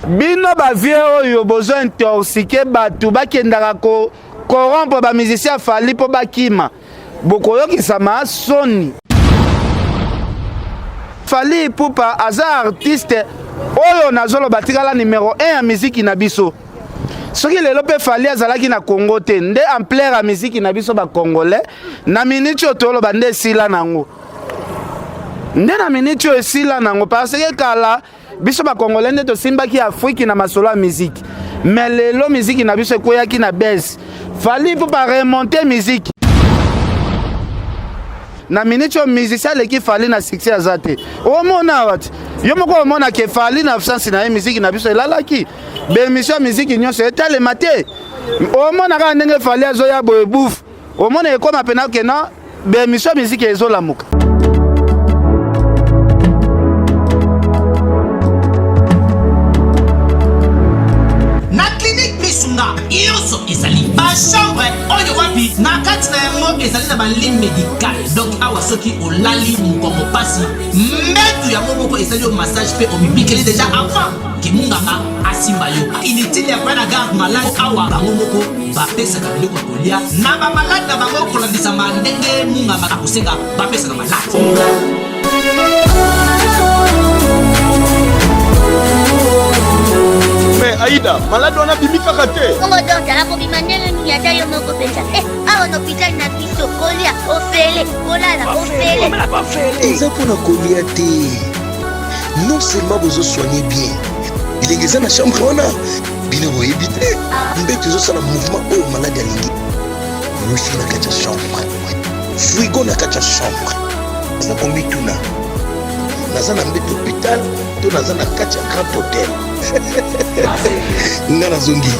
Bino ba vieux oyo bozo intoxiquer batu bakendaka ko corrompre ba musiciens ya Fally po bakima. Bokoyokisama soni. Fally Ipupa aza artiste oyo nazoloba tikala numero 1 ya miziki na biso. Soki lelo mpe Fally azalaki na Congo te nde ampleur ya miziki na biso ba Congolais na minute oyo toloba nde esila nango. Nde na minute oyo esila nango parce que kala biso ba Congolais nde tosimbaki Afrique na masolo ya miziki. Mais lelo miziki na biso ekweyaki na baisse. Fally Ipupa remonter miziki. Na minute oyo musicien aleki Fally na succès aza te. Omona awa te. Yo moko omona ke Fally na absence na ye miziki na biso elalaki. Ba émission ya miziki nyonso etalema te. Omona kaka ndenge Fally azoya boye bouf. Omona ekoma pena ke non ba émission ya miziki ezolamuka. Na clinique Misunga nyonso ezali ba chambre oyo wapi na kati na yango ezali na ba lit medical donc awa soki olali mokongo pasi mbetu yango moko esali yo massage mpe omibikeli deja avant ke munganga asimba yo inutile ya koya na garde malade awa bango moko bapesaka biloko ya kolia na bamalade na bango kolandisama ndenge munganga akosenga bapesa na malade. Mais Aïda, malade wana abimi kaka te. Bongo docteur akobima ndenge nini ata yo moko mpenza? Eh, awa na hôpital na biso kolia ofele, kolala ofele. Eza mpona kolia te. Non seulement bozo soigner bien, bilenge eza na chambre wana bino boyebi te mbeto ezosala mouvement oyo malade alingi. Wifi na kati ya chambre, frigo na kati ya chambre. Naza komituna, naza na mbeto hôpital to naza na kati ya grand hotel? Nga nazongi.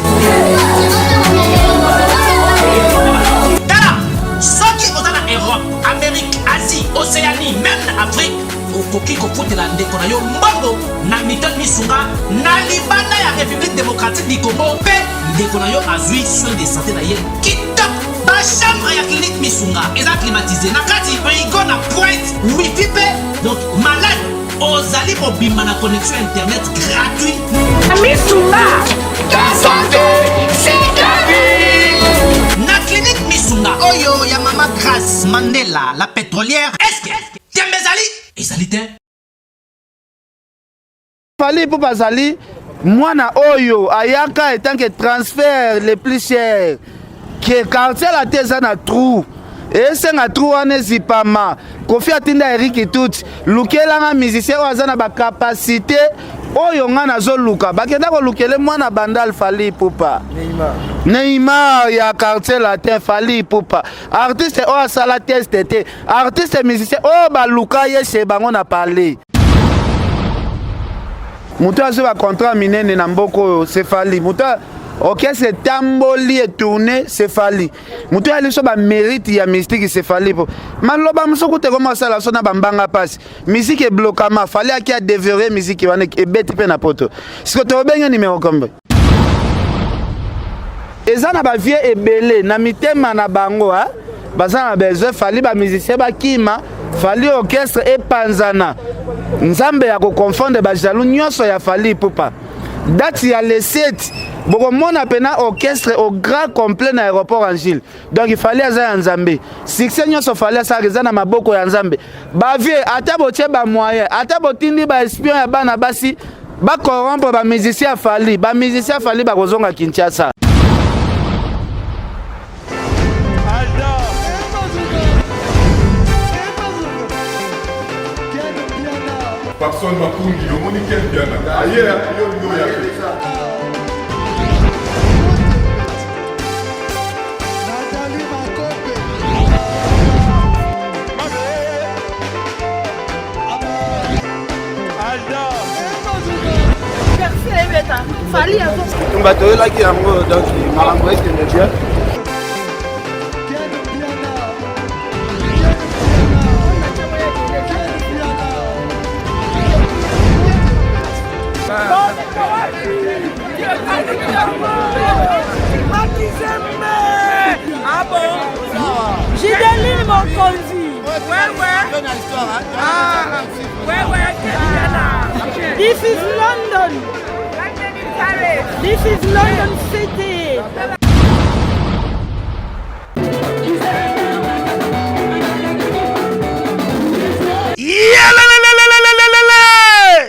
Tala, soki oza na Europe, Amerique, Asie, Océanie, meme na Afrique, okoki kofutela ndeko na yo mbongo na Milton Misunga na libanda ya République démocratique du Congo mpe ndeko na yo azwi soin de santé na ye kitoko. Ba chambre ya clinique Misunga eza climatisé na kati, frigo na pointe, wifi mpe donc malade ozali kobima na connexion internet gratuit. Misunga, ta santé, c'est ta vie. Na clinique Misunga oyo ya mama Grace Mandela la pétrolière, est-ce que tembe ezali ezali te? Fally Ipupa azali mwana oyo ayaka etant que transfert le plus cher ke quartier la te eza na trou esenga trou wana ezipama. Koffi atinda Eric Tutsi lukelanga musicien oyo aza na ba capacité oyo nga nazoluka. Bakenda kolukele mwana Bandal Fally Ipupa, Neymar ya quartier latin Fally Ipupa, artiste oyo asala test te, artiste musicien oyo baluka ye chez bango na parler. Moto azwi ba contrat minene na mboka oyo c'est Fally. Moto orchestre etamboli etourne c'est Fally. Moto ya liso ba mérite ya mystique c'est Fally. Po maloba mosusu kuta ekoma kosala so na bambanga mpasi. Musique eblokama, Fally aki adeverrouiller musique wana ebeti mpe na poto. Siko tobenge numéro combien? Eza na ba vieux ebele na mitema na bango, ha? Baza na besoin Fally ba musicien bakima, Fally orchestre epanzana. Nzambe ya koconfondre ba jaloux nyonso ya Fally Ipupa. Date ya le 7 bokomona pena orchestre au grand complet na aéroport Angile. Donc Fally aza ya Nzambe. Succès nyonso Fally asalaka eza na maboko ya Nzambe. Ba vieux ata botie ba moyen, ata botindi ba espion ya bana basi ba corrompre ba musicien ya Fally, ba musicien ya Fally bakozonga Kinshasa. Papson Makungi, omoni Ken Mpiana aye yo yo ya te. Tumba toyelaki yango donc makambo ekende bien. Ah bon? Gideline Mokonzi. Ouais, ouais. Ah, ouais, ouais. This is London. This is London City.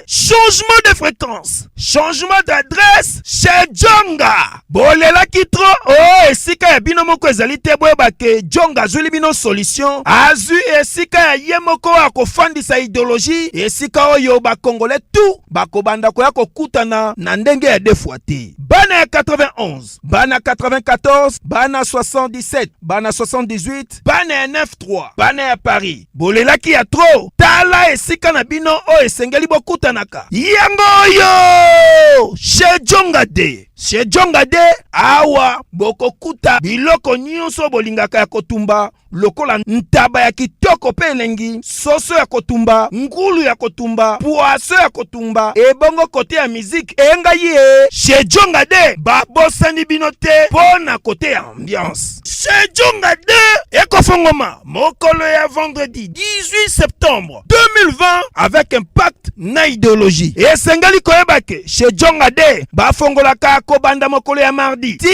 Changement de fréquence, changement d'adresse chez Djonga. Bolelaki trop oh esika ya bino moko ezali te boyeba ke Djonga azwili bino solution. Azwi esika ya ye moko akofandisa idéologie esika oyo ba Congolais tout bakobanda koya kokutana na ndenge ya deux fois te. Bana ya 91, bana 94, bana 77, bana 78, bana ya 9-3, bana ya Paris, bolelaki ya trop. Tala esika na bino oyo esengeli bokutanaka. Yango oyo chez Djonga de. Chez Djonga de, awa bokokuta biloko nyonso bolingaka ya kotumba lokola ntaba ya kitoko mpe elengi, soso ya kotumba, ngulu ya kotumba, poisson ya kotumba, ebongo kote ya miziki engai ye chez Djonga de babosani bino te mpo na kote ya ambiance. Chez Djonga de ekofongoma mokolo ya vendredi 18 septembre 2020 avec impact na idéologie. Esengeli koyeba ke chez Djonga de bafongolaka kobanda mokolo ya mardi ti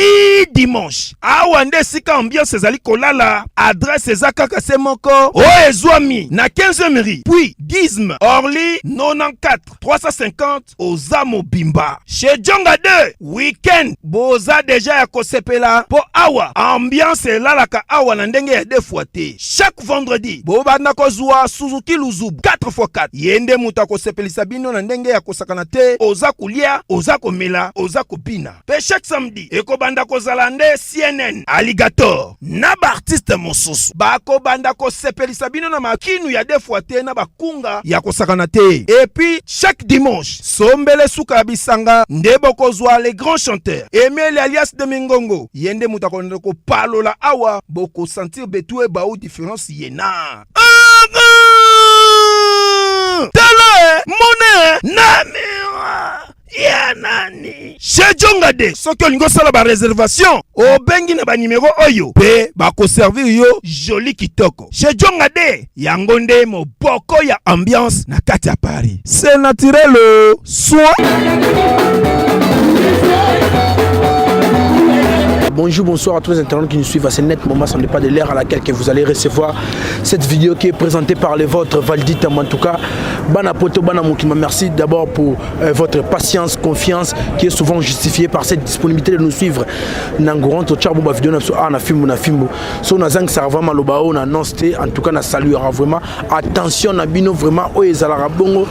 dimanche. Awa nde esika ambiance ezali kolala. Adresse eza kaka se moko oyo ezwami na 15e rue puis 10 Orly 94 350 oza mobimba. Chez Djonga 2 weekend boza deja ya kosepela po awa ambiance elalaka awa na ndenge ya deux fois te. Chaque vendredi bobanda kozwa Suzuki Luzubu 4x4 ye nde moto akosepelisa bino na ndenge ya kosakana te. Oza kolia, oza komela, oza kobina. Pe chaque samedi ekobanda kozala nde CNN Alligator na ba artiste mosusu bakobanda kosepelisa bino na makinu ya deux fois te na bakunga ya kosakana te. Et puis chaque dimanche sombele suka ya bisanga nde bokozwa les grands chanteurs Emile alias de Mingongo ye nde moto akolanda kopalola awa bokosentir betu ebau différence ye na tala mone na miroir ya nani chez Djonga de soki olingi osala ba reservation obengi na ba numero oyo mpe bakoservir yo joli kitoko chez Djonga de yango nde moboko ya ambiance na kati ya Paris c'est naturel soin. Bonjour, bonsoir à tous les internautes qui nous suivent à ce net moment, ce n'est pas de l'heure à laquelle que vous allez recevoir cette vidéo qui est présentée par les vôtres Valdi en tout cas. Bana Poto, Bana Mokima, merci d'abord pour votre patience, confiance qui est souvent justifiée par cette disponibilité de nous suivre. Nangoran to tcharbou ba vidéo na so na fimbu na fimbu. So na zang sarva maloba o na annonce te en tout cas na saluera vraiment attention na bino vraiment o ezalaka bongo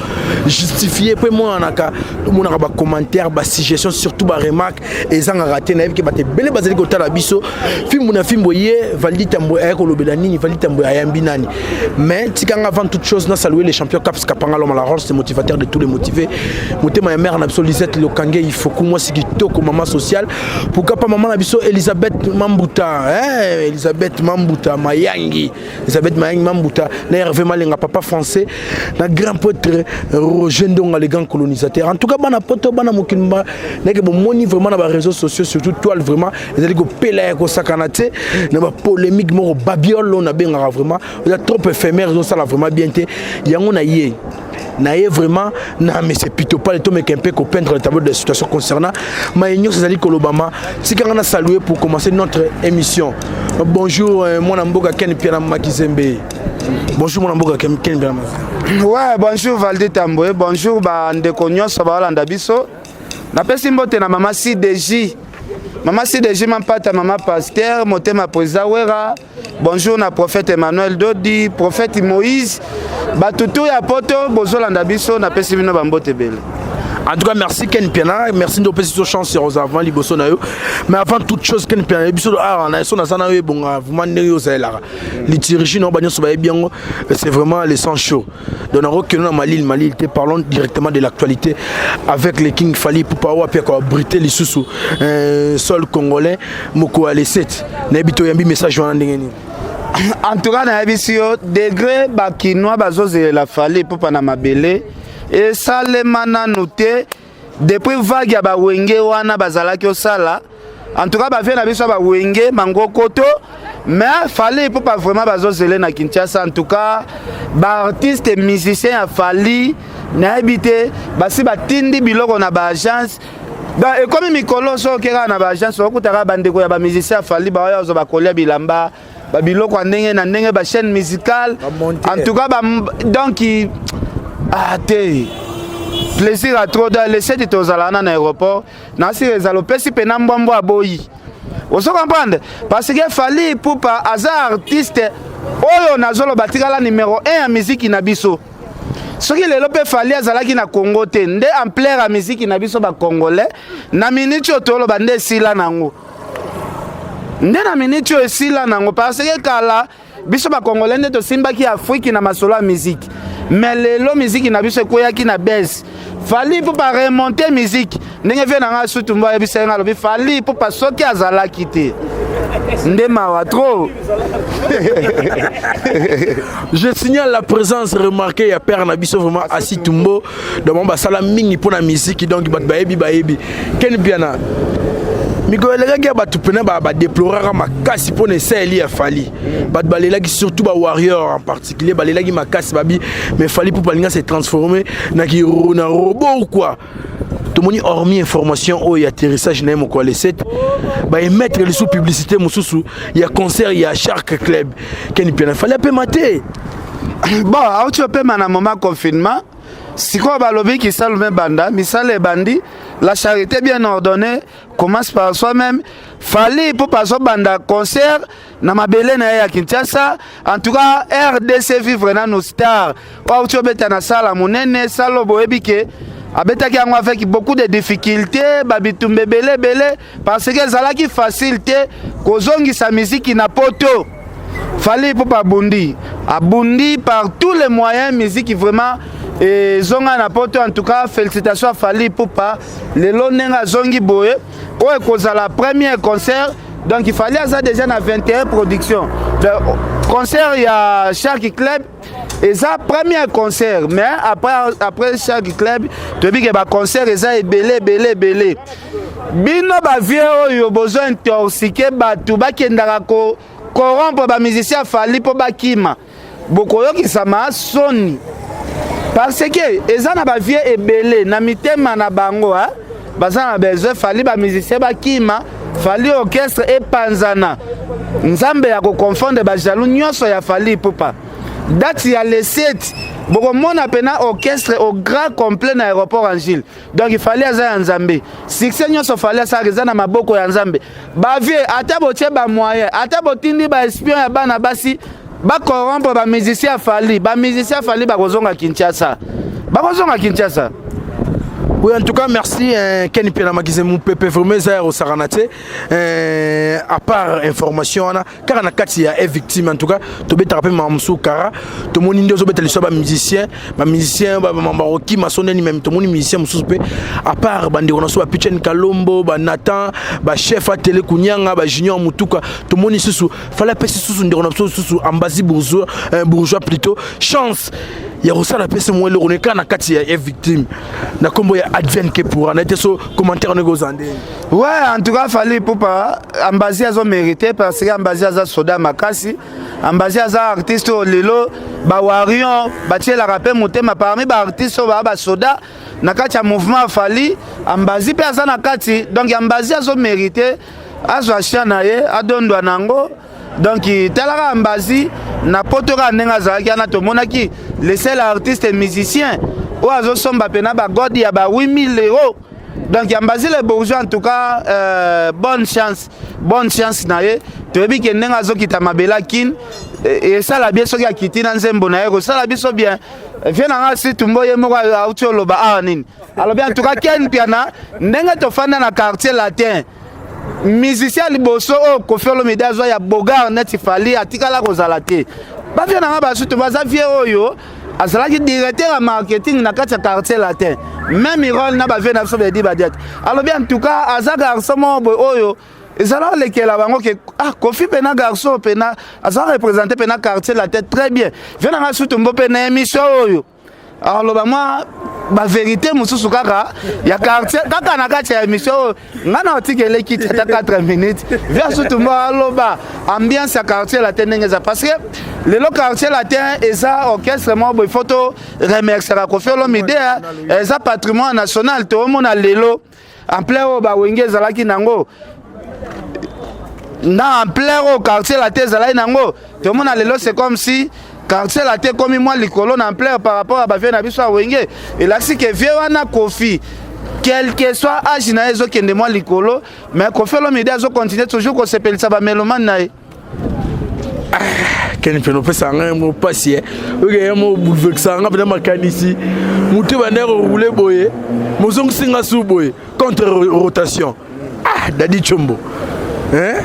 justifié pe moi naka monaka ba commentaires, ba suggestions surtout ba remarques ezangaka te nayebi ke bato ebele bazali kotala biso fimbu na fimbu ye Valdi Tambwe ayaki kolobela nini Valdi Tambwe ayambi nani mais tikanga avant toute chose na saluer les champions Caps Kapanga l'homme à la Rolls le motivateur de tous les motivés motema ya mère na biso Lisette Lokange Ifoku mwasi kitoko maman sociale pourquoi pas maman na biso Elisabeth Mambuta hein Elisabeth Mambuta Mayangi Elisabeth Mayangi Mambuta na Hervé Malenga papa français na grand prêtre Roger Ndonga le grand colonisateur en tout cas bana poto bana mokili neke bomoni vraiment na ba réseaux sociaux surtout toile vraiment ezali kopela ya kosakana te na ba polémique moko babiole oyo nabengaka vraiment eza trop éphémère ezosala vraiment bien te yango na ye na ye vraiment na monsieur Pitopale tomeka mpe kopeindre le tableau de la situation concernant maye nyonso ezali kolobama tikanga na saluer pour commencer notre émission. Bonjour mwana mboka Ken Piana Makizembe. Bonjour mwana mboka Ken Piana. Ouais, bonjour Valdi Tambwe, bonjour ba ndeko nyonso baolanda biso. Napesi mbote na mama CDJ. Mama CDJ Mampata, mama pasteur, motema président Wera. Bonjour na prophète Emmanuel Dodi, prophète Moïse. Batutu ya poto bozolanda biso napesi bino ba mbote ebele. En tout cas, merci Ken Piana, merci de passer chance sur avant liboso na yo. Mais avant toute chose Ken Piana, biso ah na so na sana yo bonga vraiment ndenge yo zaelaka. Liturgie no ba nyoso ba yebi yango, c'est vraiment le sang chaud. Donc na rokeno na Malil Malil te parlons directement de l'actualité avec le King Fally Ipupa oyo ape ko abriter lisusu sol congolais moko ya le 7. Nayebi to yambi message wana ndenge nini? En tout cas nayebisi yo degré ba kinois bazozelela Fally Ipupa na mabele esalema nanu te depuis vague ya bawenge wana bazalaki osala. En tout cas bavie na biso ya bawenge mangokoto mais Fally Ipupa vraiment bazozele na Kinshasa. En tout cas ba artiste musicien ya Fally nayebi te basi batindi biloko na ba agence. Donc ekomi mikolo soki okeka na baagence, okutaka bandeko ya bamusicien ya Fally baoya ozwa bakolia bilamba, babiloko ya ndenge na ndenge, bachaîne musicale. En tout cas ba, donc ah te, plaisir à trop. Donc le 7 tozala wana na aéroport. Nasi ezala opesi mpena mbwambwa aboyi, ozo comprendre, parce que Fally Ipupa aza artiste oyo nazoloba tikala numéro 1 ya miziki na biso. Soki lelo mpe Fally azalaki na Congo te, nde ampleur ya miziki na biso bacongolais na miniti oyo toloba nde esila nango, nde na miniti oyo esila nango, parce que kala biso bacongolais nde tosimbaki Afrique na masolo ya miziki, mais lelo miziki na biso ekweyaki na baisse. Fally Ipupa remonte miziki ndenge vie na ngai sutu mbo ayebisa ye ngai, alobi Fally Ipupa soki azalaki te nde mawa trop. Je signale la présence remarquée ya père na biso vraiment Asi Tumbo. Donc basala mingi pour la musique, donc bato bayebi bayebi Ken Piana. Mikolo elekaki ya bato mpena badeploraka makasi mpona esaleli ya Fally. Bato balelaki, surtout bawarrior en particulier, balelaki makasi babi, mais Fally mpo balinga se transformer na na robot ou quoi. Tomoni, hormis information oyo ya atterrissage na ye mokolo le 7, baémettre lisusu publicité mosusu ya concert ya Shark Club. Ken Piana, Fally apema te? Bon, auti opema na moment confinement. Sikoyo balobi kisalu ebanda, misala ebandi. La charité bien ordonnée commence par soi-même. Fally mpo azobanda concert na mabele na ye ya Kinshasa. En tout cas, RDC vivre nano star oyo auti obeta na sala monene, sala oyo boyebi ke abetaki yango avec beaucoup de difficultés, babitumba ebele ebele, parce que ezalaki facile te kozongisa miziki na Poto. Fally mpo abundi, abundi par tous les moyens, musique vraiment ezonga na Poto. En tout cas, félicitations à Fally Ipupa. Lelo ndenge azongi boye, oyo ekozala premier concert. Donc Fally aza déjà na 21 production. Donc, concert ya Shark Club eza premier concert, mais après Shark Club, toyebi ke baconcert eza ebele ebele ebele. Bino bavieux oyo bozo intoxiquer bato, bakendaka ko corrompre bamusicien Fally mpo bakima, bokoyokisama soni, parce que eza na bavieux ebele na mitema na bango baza na besoin Fally bamusicien bakima, Fally orchestre epanzana. Nzambe ya koconfondre bajaloux nyonso ya Fally Ipupa. Date ya le 7, bokomona mpena orchestre au grand complet na aéroport Ndjili. Donc Fally aza ya Nzambe. Succès nyonso Fally asalaka eza na maboko ya Nzambe. Bavieux, ata botie bamoyen, ata botindi baespion ya bana basi bacorrompre bamusicien ya Fally, bamusicien ya Fally bakozonga Kinshasa, bakozonga Kinshasa. Oui, en tout cas, merci Ken Piana Makize Moupepe, vraiment eza ya kosakana te. À part information wana kaka na kati ya victime, en tout cas tobetaka mpe makambo mosusu kara. Tomoni nde ozobeta liso ya bamusicien, bamusicien bakokima so ndeni. Même tomoni musicien mosusu mpe, à part bandeko na so bapichen Kalombo, banathan, bachef atele kunyanga, bajunior motuka, tomoni susu Fally apesi susu ndeko na biso susu Ambazi Bourgeois, Bourgeois plutôt, chance ya kosala apesi mwa eloko kaka na kati ya victime na nkombo ya Advienne que pourra. Na ete so commentaire ndenge oza ndenge. Ouais, en tout cas Fally Ipupa, Ambazi azo mérité, parce que Ambazi aza soda makasi. Ambazi aza artiste oyo lelo bawarion batielaka mpe motema. Parmi baartiste oyo baa basoda na kati ya mouvement Fally, Ambazi mpe aza na kati. Donc Ambazi azo mérité, azwa chien na ye, adondwa nango. Donc talaka Ambazi na Poto kaka ndenge azalaki wana, tomonaki le seul artiste musicien oyo azosomba mpena bagodi ya ba 8000 euros. Donc Ambazi le Bourgeois, en tout cas bonne chance, bonne chance na ye. Toyebi ke ndenge azokita mabele akine, esala bien. Soki akiti na nzembo na ye, kosala biso bien. Vie na nga si tumbo ye moko auti oloba awa nini, alobi en tout cas Ken Piana, ndenge tofanda na Quartier Latin, musicien liboso oyo Koffi Olomide azwa ya bogar neti Fally atikala kozala te. Bavieux na nga basutu baza vieux oyo azalaki directeur ya marketing na kati ya Quartier Latin, même rôle na bavieux na biso bedi badiate. Alobi en tout cas aza garçon moko boye oyo ezala olekela bango ke ah, Koffi mpena garçon mpena aza représente mpena Quartier Latin très bien. Vieux na nga sutu mbo mpe na émission oyo aloba mwa Baverité mosusu kaka ya quartier, kaka na kati ya émission oyo, ngai na otika eleki ti ata 4 minutes. Vieux Sutu Mbo aloba ambiance ya Quartier Latin ndenge eza, parce que lelo Quartier Latin eza orchestre moko boye, faut to remerciaka Koffi Olomide, eza patrimoine national. Toomona lelo ampleur oyo bawenge ezalaki nango na ampleur oyo Quartier Latin ezalaki nango. Tomona lelo, c'est comme si Quartier Latin ekomi mwa likolo na ampleur par rapport à bavieux na biso ya Wenge. Elakisi ke vieux wana Koffi, quel que soit âge na ye, ezokende mwa likolo, mais Koffi Olomide azocontinue toujours kosepelisa bamélomane na ye. Keni mpe opesaka ngai mo mpasi e oyoke ye mo bouleversaka nga mpena makanisi. Motu ebandaki korouler boye, mozongisi nga su boye contre rotation. Ah, Dadi Chombo, hein?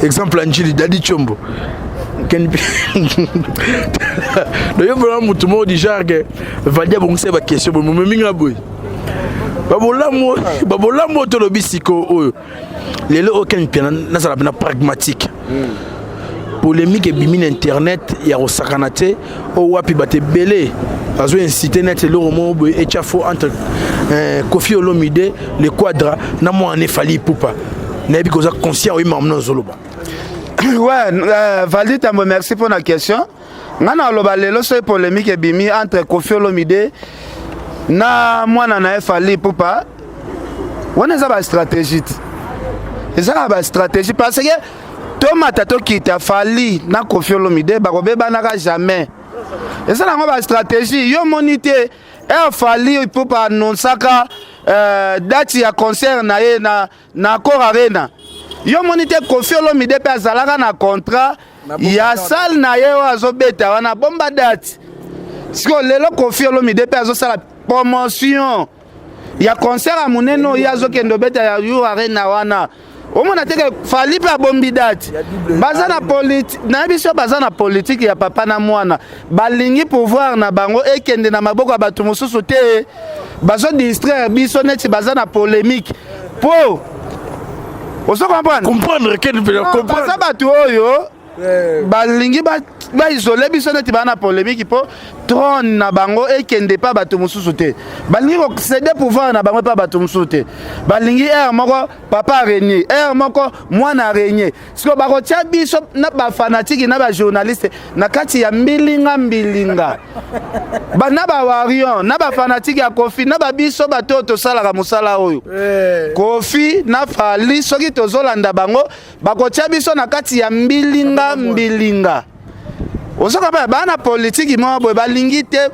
Exemple Anjili Dadi Chombo, Ken doyo mpona motu moko du genre ke Valdi abongisa baquestion boye, momemi nga boye, babolamu babolamu oyo tolobi sikoyo oyo lelo oyo. Ken Mpiana, nazala mpena pragmatique. Polémique ebimi na internet ya kosakana te, oyo wapi bato ebele bazo incite net eloko moko boye etya fo entre Koffi Olomide le Quadra na mwana Fally Ipupa. Nayebi koza conscient oyi makambo na ozoloba. Ouais, Valdi Tambo, merci pour la question. Nga na oloba lelo, soki polémique ebimi entre Koffi Olomide na mwana na ye Fally Ipupa, wana eza bastratégie te, eza kaka bastratégie, parce que tomata tokita, Fally na Koffi Olomide bakobebanaka jamais. Eza nango bastratégie. Yo moni te, ere Fally Ipupa annonçaka date ya concert na ye na Accor Arena, yo moni te Koffi Olomide mpe azalaka na contrat ya salle na ye oyo azobeta wana, bomba date. Sikoyo lelo Koffi Olomide mpe azosala promotion ya concert ya monene oyo ye azokende obeta ya U Arena wana. Omona te ke Fally mpe abombi date. Baza na politique, nayebi so baza na politike ya papa na mwana, balingi pouvoir na bango ekende na maboko ya bato mosusu te. Bazodistraire biso neti baza na polémique po ozo comprendre. Comprendre ken. Baza bato oyo balingi baisole biso neti baa na polémique mpo trône na bango ekende pa bato mosusu te. Balingi kocéder pouvoir na bango epa bato mosusu te. Balingi ere moko papa arégner, ere moko mwana arégner. Siko bakotia biso na bafanatike na bajournaliste na kati ya mbilinga mbilinga, na bawarrior na bafanatike ya Koffi na babiso bato oyo tosalaka mosala oyo Koffi na Fally. Soki tozolanda bango, bakotia biso na kati ya mbilinga mbilinga. Ozoka ba baa na politiki moko boye, balingi te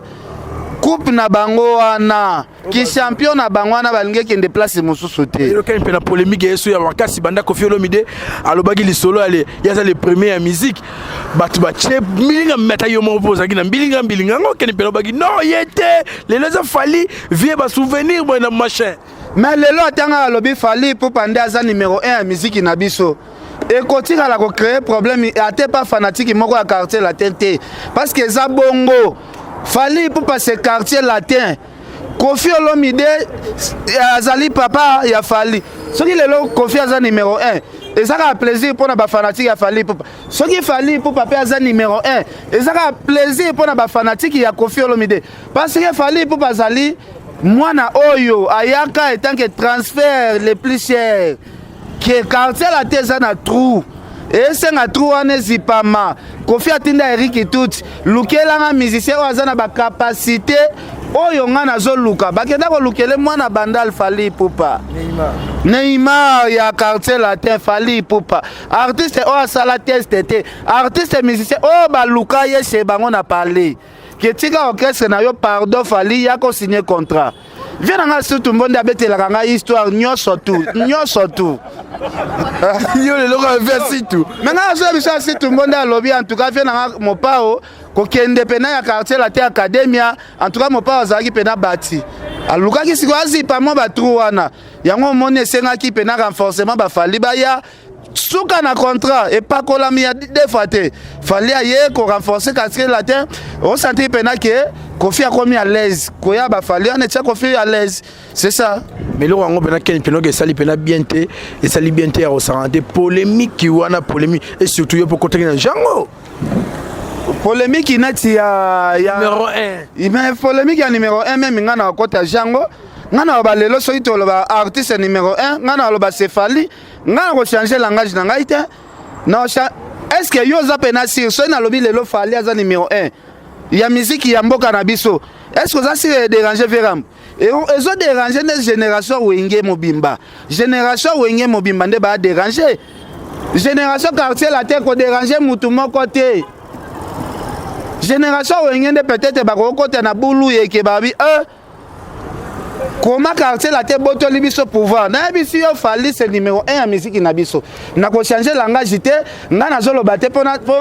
coupe na bango wana, kichampion na bango wana, balingi ekende place mosusu te. Elokani mpe na polémique yesu ya makasi banda Koffi Olomide alobaki lisolo ale ye aza le premier ya musique, bato batie mbilinga. Mata yo moko mpo ozalaki na mbilinga mbilinga yango. Okende mpe alobaki non, ye te, lelo eza Fally, vie basouvenir boye na machin. Mais lelo atanga alobi Fally Ipupa nde aza numéro 1 ya miziki na biso, ekotikala kocréer problème ate pa fanatique moko ya Quartier Latin te, parce que eza bongo. Fally Ipupa, c'est Quartier Latin. Koffi Olomide azali papa ya Fally. Soki lelo Koffi aza numéro 1, eza kaka plaisir mpona bafanatike ya Fally Ipupa. Soki Fally Ipupa mpe aza numéro 1, eza kaka plaisir mpona bafanatike ya Koffi Olomide, parce que Fally Ipupa azali mwana oyo ayaka en tant que transfert le plus cher ke Quartier Latin eza na trou, esenga trou wana ezipama. Koffi atinda Eric Tutsi: "Lukelanga musicien oyo aza na bacapacité oyo nga nazoluka." Bakenda kolukele mwana Bandal, Fally Ipupa, Neymar ya Quartier Latin. Fally Ipupa, artiste oyo asala test te, artiste musicien oyo baluka ye chez bango na parler ke tika orchestre na yo, pardon Fally, ya kosigner contrat. Vieux na nga surtout Mbonde abetelaka ngai histoire nyonso tu, nyonso tu. Yo lelo kaka vieux Situ. Me ngai azoya biso ya Situ Mbonde alobi: "En tout cas, vieux na nga Mopao, kokende pena ya Quartier Latin Academia, en tout cas Mopao azalaki pena bati, alukaki sikoyo azipa mwa batrou wana." Yango omoni esengaki pena renforcement, baFally baya suka na contrat epakolami ya deux fois te. Fally aye korenforcer Quartier Latin, osentir mpena ke Koffi akomi à l'aise. Koya baFally wana etia Koffi à l'aise, c'est ça. Mais eloko yango mpena keni mpena esali mpena bien te, esali bien te ya kosangana te, polémique wana, polémique, et surtout yo mpo kotaki na jango. Polémique neti ya numéro 1. Mais polémique ya numéro 1, même nga na okota jango, nga na loba lelo, soki toloba artiste numéro 1, nga na loba c'est Fally. Nga na kochanger langage na ngai te. Na est ce que yo oza mpe na sûr, soki nalobi lelo Fally aza numéro 1 ya miziki ya mboka na biso, est ce que oza sûr edéranger verambo? Ezodéranger nde génération Wenge mobimba. Génération Wenge mobimba nde baadéranger. Génération Quartier Latin kodéranger mutu moko te. Génération Wenge nde peut-être bakokota na bulu yeke babi koma Quartier Latin botoli biso pouvoir. Nayebisi yo, Fally c'est numéro 1 ya misiki na biso. Nakochanger langage te. Ngai nazoloba te mpona mpo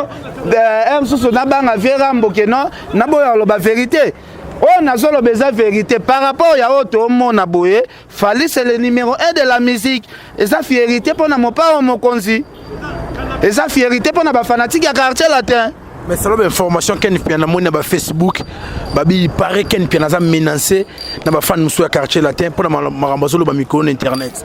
mosusu nabanga vieux Rambo ke non, naboya koloba vérité. Oyo nazoloba eza vérité par rapport ya oyo toomona boye. Fally, c'est le numéro 1 de la musique. Eza fierité mpona Mopao Mokonzi, eza fierité mpona bafanatiques ya Quartier Latin. Mais selon information, Ken Mpiana, namoni na bafacebook babi, il paraît Ken Mpiana aza menacé na bafans mosusu ya Quartier Latin mpona makambo azoloba mikolo na internet.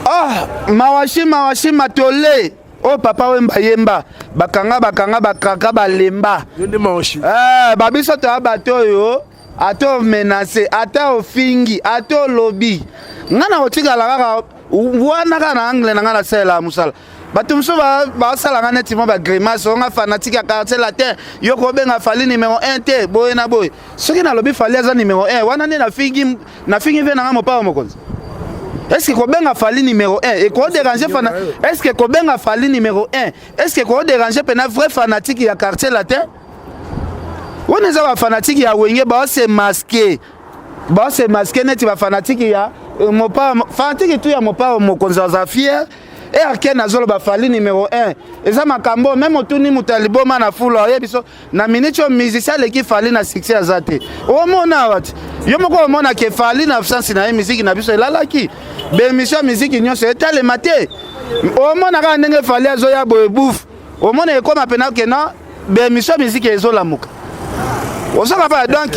Ah, mawashi mawashi matole oyo Papa Wemba yemba, bakanga bakanga bakaka balemba. Yo nde mawashi. Eh, babiso toya bato oyo, ata omenacer, ata ofingi, ata olobi, nga na kotikala kaka wana, kaka na angle na nga nasalela mosala. Bato mosusu basala nga neti mwa bagrimaces onga fanatique ya Quartier Latin, yo kobenga Fally numéro 1 te, boye na boye. Soki nalobi Fally aza numéro 1 wana nde nafingi, nafingi mpe nanga Mopao Mokonzi. Est ce que kobenga Fally numéro 1 ekodéranger fana? Est ce que kobenga Fally numéro 1, est ce que kodéranger mpena vrai fanatique ya Quartier Latin? Wana eza bafanatiques ya Wenge baose masquer, baose masquer neti bafanatiques ya Mopao. Fanatique tu ya Mopao Mokonzi aza fier e arke. Nazoloba Fally numéro 1, eza makambo même otuni moto ya liboma na fulu, ayebi so na miniti oyo musicien aleki Fally na succès aza te. Omona awa ti yo moko omona ke Fally na absence na ye, miziki na biso elalaki, baémission ya miziki nyonso etalema te. Omona kaka ndenge Fally azoya boye, bouf, omona ekóma mpena ke non, baémission ya miziki ezolamuka. Ozoka pa. Donc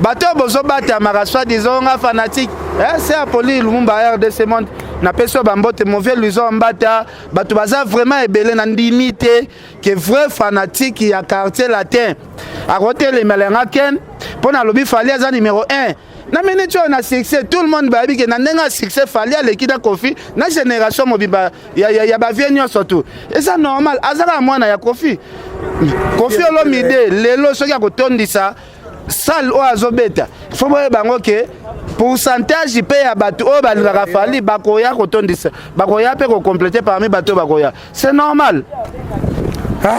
bato oyo bozobatamaka soit disant nga fanatique, c'est Apoli Lumumba, RDC Monde, napesi oyo bambote, mauvais luison mbata. Bato baza vraiment ebele na ndimi te ke vrai fanatique ya Quartier Latin akotelemela yanga Ken mpo nalobi Fally aza numéro 1 na minute oyo na succès. Tout le monde bayebi ke na ndenge ya succès, Fally aleki na Koffi na génération mobimba ya bavieux nyonso tu. Eza normal, aza kaka mwana ya Koffi. Koffi Olomide lelo soki akotondisa salle oyo azobeta, fo boyeba yango ke pourcentage mpe ya bato oyo balingaka Fally bakoya kotondisa, bakoya mpe kocompléter parmi bato oyo bakoya. C'est normal. Ah.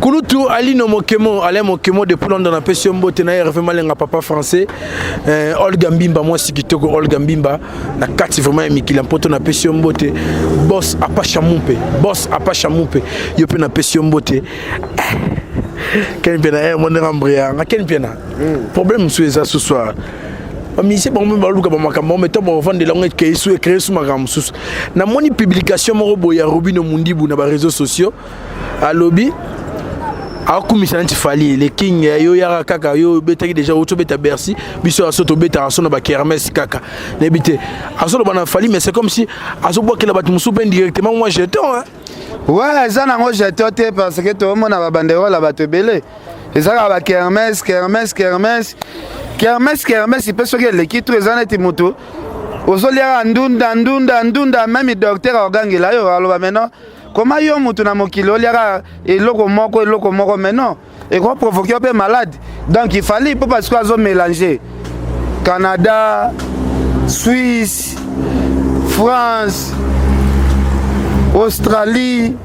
Kulutu Alino Mokemo, Alain Mokemo depuis London, napesi yo mbote na Hervé Malenga, papa français, Olga Mbimba, mwasi kitoko Olga Mbimba na kati vraiment ya mikili ya mpoto, napesi yo mbote. Boss Apasha Mumpe, boss Apasha Mumpe, yo mpe napesi yo mbote. Ken Mpiana, mo ndenge ambria Ken Mpiana, problème mosusu eza susu, bamusiciens bango mpe baluka bamakambo me to bavandela yango, ekei su ecréer su makambo mosusu. Namoni publication moko boye ya Robino Mundibu na baréseaux sociaux, alobi akumisa neti Fally le King. Yo yaka kaka, yo obetaki déjà, outi obeta Bercy, biso aso tobetaka so na bakermesse kaka, nayebi te. Azoloba na Fally, mais c'est comme si azobwakela bato mosusu mpe indirectement mwa jeton, hein. Ouais, eza nango jeton te, parce que toomona babanderole ya bato ebele, eza kaka bakermesse, kermesse, kermesse, kermesse, kermesse. Mpe soki eleki tu, eza neti motu ozoliaka ndunda, ndunda, ndunda, même docteur aogangela yo, aloba: "Maintenant koma yo motu na mokili oliaka eloko moko, eloko moko." Mais non, ekoprovoquer yo mpe malade. Donc il fallait mpo parce que azomélanger Canada, Suisse, France, Australie,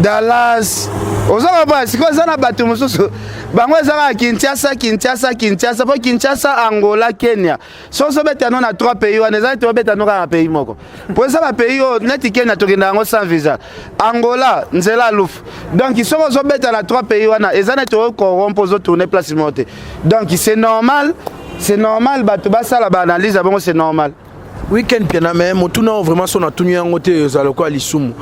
Dallas, ozaka pa. Sikoyo eza na bato mosusu, bango eza kaka Kinshasa, Kinshasa, Kinshasa, mpo Kinshasa, Angola, Kenya. So ozobeta no na trois pays wana, eza neti obeta no kaka na pays moko, po eza bapays oyo neti Kenya tokenda yango sans visa, Angola nzela lufu. Donc soki ozobeta na trois pays wana, eza neti ocorrompre, ozotourner place moko te. Donc c'est normal, c'est normal bato basala baanalyse ya bongo, c'est normal. Oui, Ken Mpiana, mais motuna oyo vraiment so natuni yango te, ezala lokola lisumu.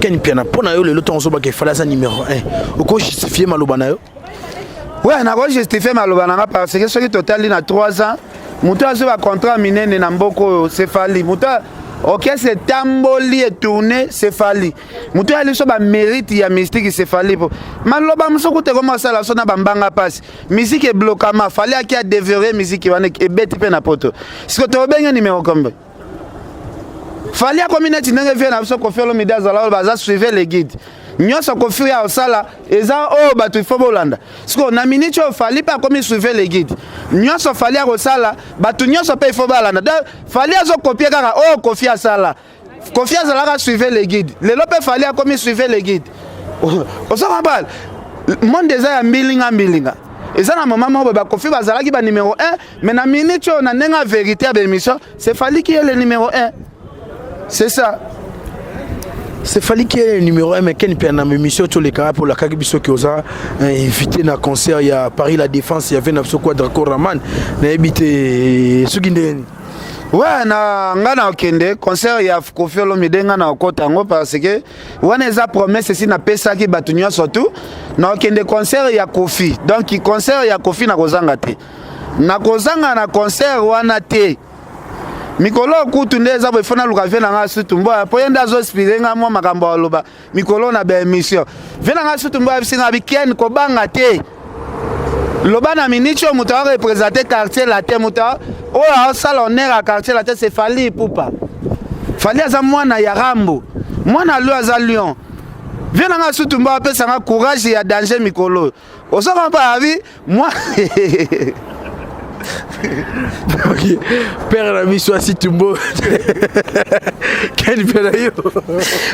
Ken Mpiana, mpo na yo lelo, ntango ozobaka Fally aza numéro 1, okojustifie maloba na yo? Ouais, nakojustifie maloba na nga, parce que soki totali na 3 ans, moto azwi bacontrat minene na mboka oyo, c'est Fally. Moto Orchestre etamboli etourne, c'est Fally. Moto ya liso ba mérite ya mystique, c'est Fally. Po maloba mosusu kuta ekoma kosala so na bambanga mpasi, musique eblokama. Fally aki adéverrouiller musique wana, ebeti mpe na poto. Siko tobenge numéro combien? Fally akomi neti ndenge vie na biso Koffi Olomide azala oyo baza suivez le guide. Nyonso Koffi oyo osala eza oyo bato ifo bolanda. Sikoyo na miniti oyo Fally mpe akomi suivez le guide. Nyonso Fally akosala, bato nyonso mpe ifo balanda. Donc Fally azocopier kaka oyo Koffi asala. Koffi azalaka suivez le guide, lelo mpe Fally akomi suivez le guide. Ozo comprendre? Monde eza ya mbilinga mbilinga. Eza na moma moko boye baKoffi bazalaki ba numéro 1, mais na minute oyo, na ndenge ya vérité ya baémission, c'est Fally qui est le numéro 1, c'est ça. C'est Fally qui est le numéro 1, mais Ken Mpiana, na émission tolekaka mpo olakaki biso ke oza invité na concert ya Paris La Défense ya ve na biso Quadraco Raman. Nayebi te soki ndenge. Ouais, na nga na okende concert ya Koffi Olomide, nga na okota yango parce que wana eza promesse esi napesaki bato nyonso tu. Na okende concert ya Koffi, donc concert ya Koffi nakozanga te, nakozanga na concert wana te. Mikolo kutu nde eza boye, fo naluka vie na nga sutu mboya, mpo ye nde azoinspirer nga mwa makambo aloba mikolo na baémission. Vie na nga sutu mboya bisi nga bikene kobanga te. Loba na miniti oyo, moto areprésente Quartier Latin, moto oyo aosala honneur ya Quartier Latin, c'est Fally Ipupa. Fally aza mwana ya Rambo, mwana lion, aza lion. Vie na nga sutu mbo apesanga courage ya danger mikolo. Ozoka mpa abi mwa. Ok, père na biso asitumbo Ken mpe na yo.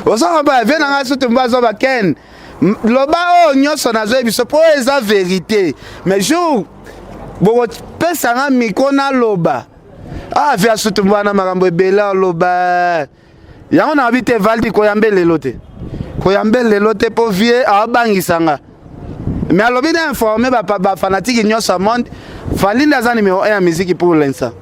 Ozoka mpa vie na nga sutu mbo azoba Ken, loba oyo nyonso nazoyebi biso mpo oyo eza vérité. Mais jour bokopesanga micro, naloba. Ah, vie asutu wana, makambo ebele aloba yango. Nayebi te, Valdi, koyambe lelo te, koyambe lelo te, mpo vie aobangisanga. Mais alobi na informe bafanatiques nyonso ya monde, Fally nde aza numéro 1 ya musique pour l'instant.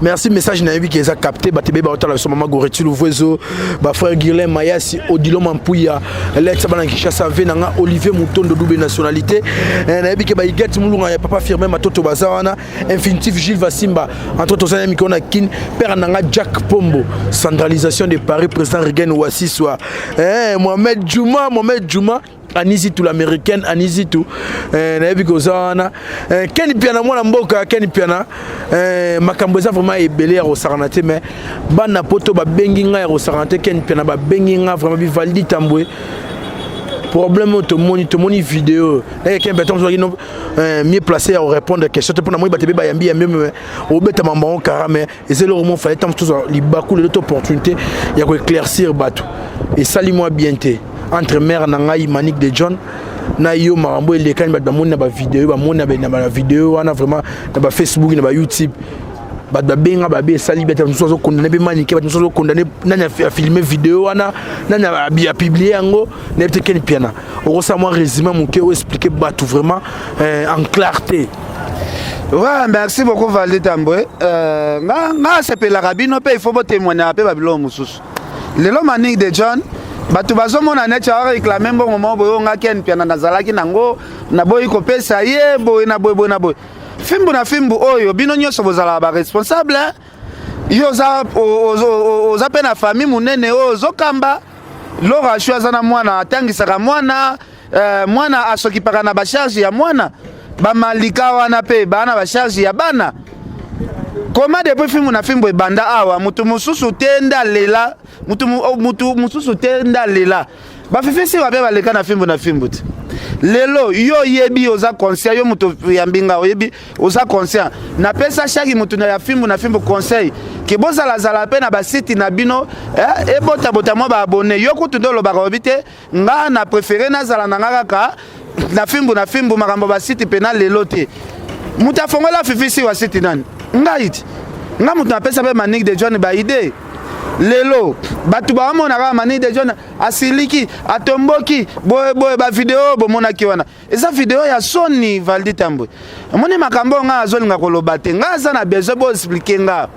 Merci, message nayebi ke eza capté. Bato ebeye baotala biso, mama Goreti Luvuezo, bafrère Guirlin Mayasi, Odilo Mampuya, Letsa bana Kinshasa, ve nanga Olivier Mutondo, double nationalité. Nayebi ke baigete Mulunga ya papa Firmin Matoto baza wana, Infinitif Gilles Vasimba, entre tozali mikolo na Kin, père nanga Jack Pombo, centralisation de Paris, président Regen Wasiswa, Mohamed Juma, Mohamed Juma Anizitu l'américaine, Anizitu, nayebi koza wana. Ken Mpiana, mwana mboka Ken Mpiana, makambo eza vraiment ebele ya kosakana te, mais bana poto babengi ngai ya kosakana te. Ken Mpiana, babengi ngai vraiment bivaldi Tambwe. Problème oyo tomoni, tomoni video nake Ken Mpiana tozwaki no mieux placé ya korépondre question te, mpona moi bato ebe bayambi yambi, mais obetama bango kara. Mais eza eloko mo fallait ntango tozwa libaku lelo to opportunité ya koéclaircir bato. Esali mwa bien te entre mare na ngai Manique de John na yo. Makambo elekani, bato bamoni na bavideo, bamoni na bavideo wana vraiment na bafacebook, na bayoutube. Bato babenga babe esali bato mosusu azocondamner mpe Manike, bato mosusu azocondamner nani afilmer video wana, nani apublier yango. Nayebi te, Ken Mpiana, okosala mwa résumé moke oexpliquer bato vraiment en clarté. Ouais, merci beaucoup Valdi Tambwe. Nga nga asepelaka bino mpe il faut botémoignaka mpe babiloko mosusu. Lelo Manique de John, bato bazomona neti aréclamer mbongo moko boye. Oyo nga Ken Mpiana nazalaki nango, naboyi kopesa ye boye na boye, boye na boye. Fimbu na fimbu oyo bino nyonso bozalaka baresponsable. Yo oza oza mpe na famille monene oyo ozokamba. Lora Ashu aza na mwana, atangisaka mwana, mwana asokipaka na bacharge ya mwana. Bamalika wana mpe baa na bacharge ya bana. Koma depuis fimbu na fimbu ebanda awa, mutu mosusu te nde alela, mutu mosusu te nde alela. Bafifisi babe baleka na fimbu na fimbu te. Lelo yo oyebi, oza conscient, yo moto yambi nga, oyebi, oza conscient. Napesa chaque moto na ya fimbu na fimbu conseil ke bozalazala mpe na basite na bino, ebotabota mwa baabonnés. Yo kutu nde olobaka, oyebi te, nga na préféré nazala na nga kaka na fimbu na fimbu. Makambo basite mpe na lelo te. Moto afongola Fifisi wa site nani? Ngai ti nga moto napesa mpe Manique de John baide. Lelo bato baomona kaka Manique de John asiliki, atomboki boye boye. Bavideo bomonaki wana eza video ya soni. Valdi Tambwe, omoni makambo oyo ngai azolinga koloba te. Ngai aza na besoin boexpliquer nga.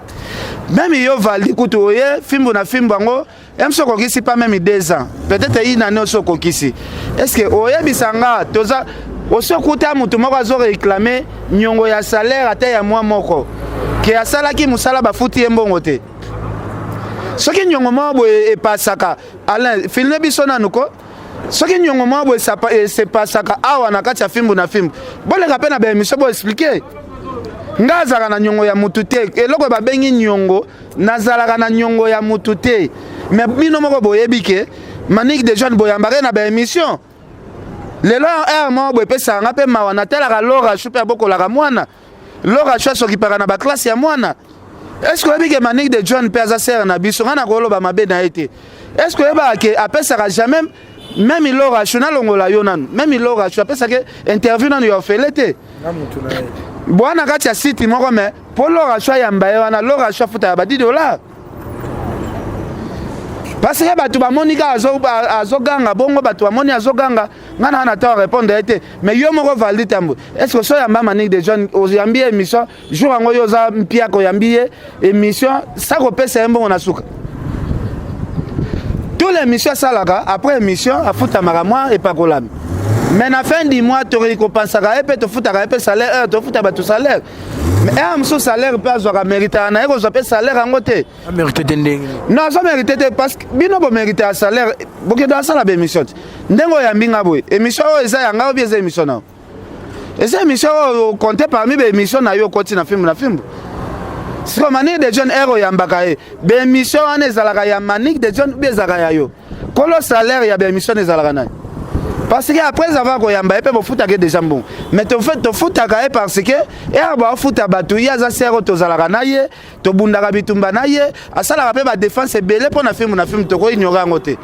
Même yo Valdi kutu oye fimbu na fimbu yango mso okokisi pas même 2 ans, peut-être une année oso okokisi. Est ce que oyebisa nga, toza osi okuta motu moko azoréclamer niongo ya salaire ata ya mwa moko ke asalaki mosala, bafuti ye mbongo te? Soki niongo moko boye epasaka, Alain, filme biso nanu ko. Soki niongo moko boye esepasaka awa na kati ya fimbu na fimbu, boleka mpe na ba émission bo expliquer. Nga azalaka na niongo ya mutu te. Eloko babengi niongo, nazalaka na niongo ya mutu te. Mais bino moko boyebi ke Manick de John boyambaka ye na ba émission. Lelo heure moko boye epesaka nga mpe mawa, natalaka Laura Chou mpe abokolaka mwana. Laura Chou asokipaka na ba classe ya mwana. Est-ce que oyebi ke Manick de John mpe aza sœur na biso? Nga nakoloba mabe na ye te. Est-ce que oyebaka ke apesaka jamais même Laura Chou, nalongola yo nanu, même Laura Chou apesaka interview nanu ya ofele te. Bwana kati ya site moko, mais po Laura Chou ayamba ye wana, Laura Chou afutaka ba 10 dollars. Parce que bato bamoni kaka azoganga bongo, bato bamoni azoganga, nga na wana ta répondre ye te. Mais yo moko Valdi Tambo, est ce que so oyamba Manick de John, oyambi ye émission jour yango, yo oza mpiaka, oyambi ye émission sa kopesa ye mbongo na suka? Tous les émissions asalaka, après émission afutamaka mwa epakolami, mais na fin du mois tokoki kopansaka ye mpe, tofutaka ye mpe salaire, heure tofuta bato salaire. Mais heure mosusu salaire mpe azwaka, méritaka na ye kozwa mpe salaire yango te. Amérite te ndenge? Non, azo mérite te, parce que bino bomérite ya salaire, bokende asala baémission te. Ndenge oyambi nga boye, émission oyo eza yanga obi eza émission na yo, eza émission oyo ocompte parmi baémission na yo okoti na fimbu na fimbu. Siko Manick de John, heure oyambaka ye, baémission wana ezalaka ya Manick de John obi ezalaka ya yo? Kolo salaire ya baémission ezalaka nani? Parce que après avoir koyamba ye mpe, bofutaka ye déjà mbongo. Mais tofutaka ye parce que heure baofuta bato, ye aza sere oyo tozalaka na ye, tobundaka bitumba na ye, asalaka mpe badéfense ebele mpo na filme na filme. Tokoignore yango te,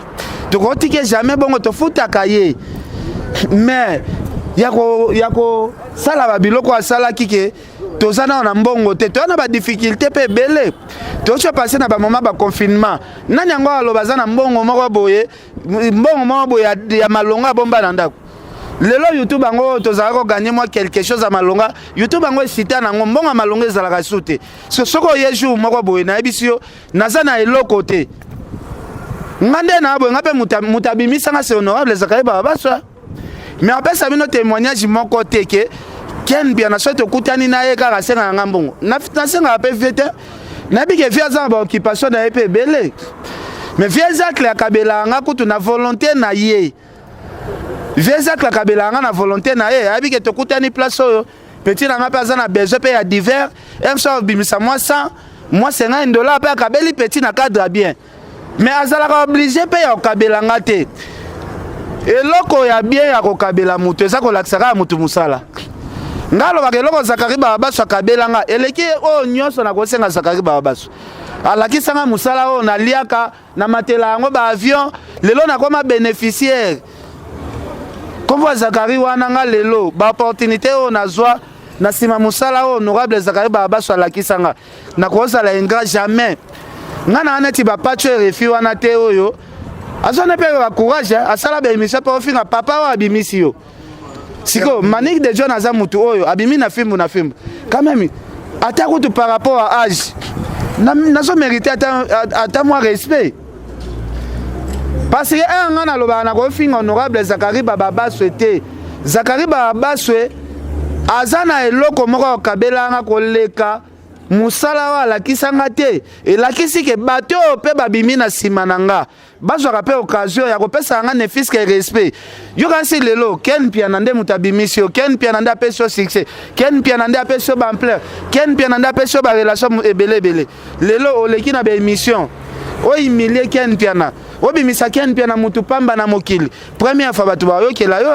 tokotike jamais bongo, tofutaka ye. Mais ya kosala babiloko asalaki ke toza nano na mbongo te, toza na badifficulté mpe ebele, tozo passe na bamoment baconfinement. Nani yango aloba aza na mbongo moko boye, mbongo moko boye ya malonga abomba na ndako? Lelo YouTube yango tozalaka kogagner mwa quelque chose ya malonga, YouTube yango esita nango, mbongo ya malonga ezalaka su te. Soki oye jour moko boye, nayebisi yo, naza na eloko te. Nga nde na boye, nga mpe moto abimisanga, c'est honorable Zakari Babaswa. Mais apesa bino témoignage moko te ke Ken Mpiana, soki tokutani na ye kaka asengaka nga mbongo. Nasengaka mpe vieux te, nayebi ke vieux aza na baoccupation na ye mpe ebele. Mais vieux Zacle akabelaka nga kutu na volonté na ye. Vieux Zacle akabelaka nga na volonté na ye, ayebi ke tokutani place oyo, petit na nga mpe aza na besoin mpe ya divers mso, abimisa mwa 100, mwa 50 dollar mpe akabeli petit na cadre ya bien. Mais azalaka obligé mpe ya kokabela nga te. Eloko ya bien ya kokabela moto eza kolakisa kaka motu mosala. Nga alobaka, eloko Zakari Bababaso akabela nga eleki oyo nyonso nakosenga. Zakari Bababaso alakisanga mosala oyo naliaka, na matela yango baavion, lelo nakoma bénéficiaire. Kombo ya Zakari wana, nga lelo baopportunité oyo nazwa na nsima mosala oyo honorable Zakari Bababaso alakisanga, nakozala ingrat jamais. Nga na neti bapacho RFI wana te, oyo azwana mpe bacourage, asala baémission mpe ofinga papa oyo abimisi yo. Sikoyo Manick de John aza mutu oyo abimi na fimbu na fimbu quand même, ata kutu par rapport à âge, nazo mérité ata mwa respect, parce que un nga nalobaka na kofinga honorable Zakari Bababaswe te. Zakari Bababaswe aza na eloko moko akabelanga koleka mosala oyo alakisanga te. Elakisi ke bato oyo mpe babimi na nsima na nga bazwaka mpe occasion ya kopesa nga ne fût-ce que respect. Yokanisi lelo Ken Mpiana nde moto abimisi yo, Ken Mpiana nde apesi yo succès, Ken Mpiana nde apesi yo baampleur, Ken Mpiana nde apesi yo barelation ebele ebele. Lelo oleki na baémission, ohumilie Ken Mpiana, obimisa Ken Mpiana motu pamba na mokili. Première fois bato bayokela yo,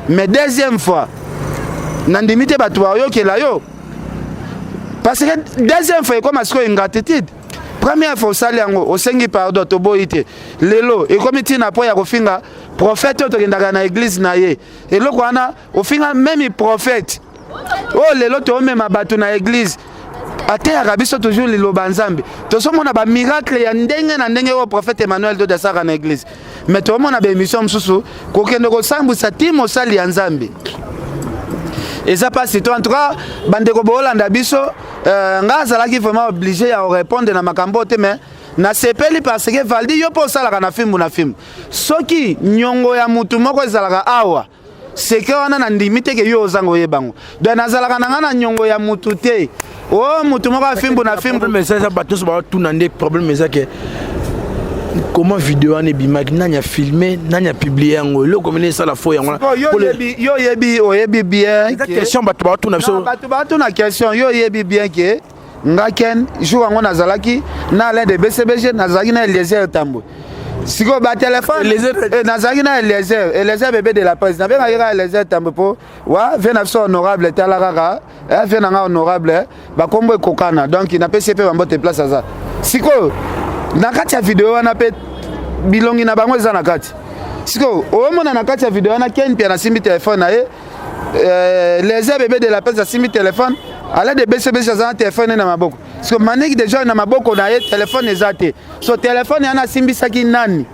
mais deuxième fois nandimi te bato bayokela yo, parce que deuxième fois ekoma sikoyo ingratitude. Première fois osali yango, osengi pardon, toboyi te. Lelo ekomi ntina mpo ya kofinga prophète oyo tokendaka na église na ye. Eloko wana ofinga même prophète oyo lelo toomema bato na église, ateyaka biso toujours liloba Nzambe, tozomona bamiracle ya ndenge na ndenge oyo prophète Emmanuel Dode asalaka na église. Mais tomona baémission mosusu kokende kosambwisa ti mosali ya Nzambe, eza mpasi to. En tout cas, bandeko boolanda biso, nga azalaki vraiment obligé ya korépondre na makambo te, mais nasepeli parce que Valdi, yo mpo osalaka na fimbu na fimbu, soki nyongo ya mutu moko ezalaka awa, seke wana nandimi te ke yo ozanga oyebango. Donc nazalaka na nga na nyongo ya mutu te. O oh, motu moko afimbu na fimbu. Mais eza bato nyonso batuna nde problème eza ke comment video wana ebimaki, nani afilme, nani apublie yango, eloko mene esala fo yango. Yo oyebi, oyebi bien question bato batuna biso. Bato batuna question, yo oyebi bien ke nga Ken, jour yango nazalaki na Alain de BCBG, nazalaki na Eliezer Tambwe. Sikoyo batelefone, nazalaki na Eliezer, Eliezer bébé de la presse, nabengaki kaka Eliezer Tambwe mpo wa vie na biso honorable. Tala kaka vie na nga honorable, bakombo ekokana, donc napesi ye mpe bambote place aza. Sikoyo na kati ya video wana mpe bilongi na bango eza na kati. Sikoyo omona na kati ya video wana, Ken Mpe nasimbi telefone na ye, Eliezer bébé de la presse asimbi telefone, Alain de BCBC aza na telefone na maboko. Siko Maniki déjà na maboko na ye telefone eza te. So telefone wana asimbisaki nani?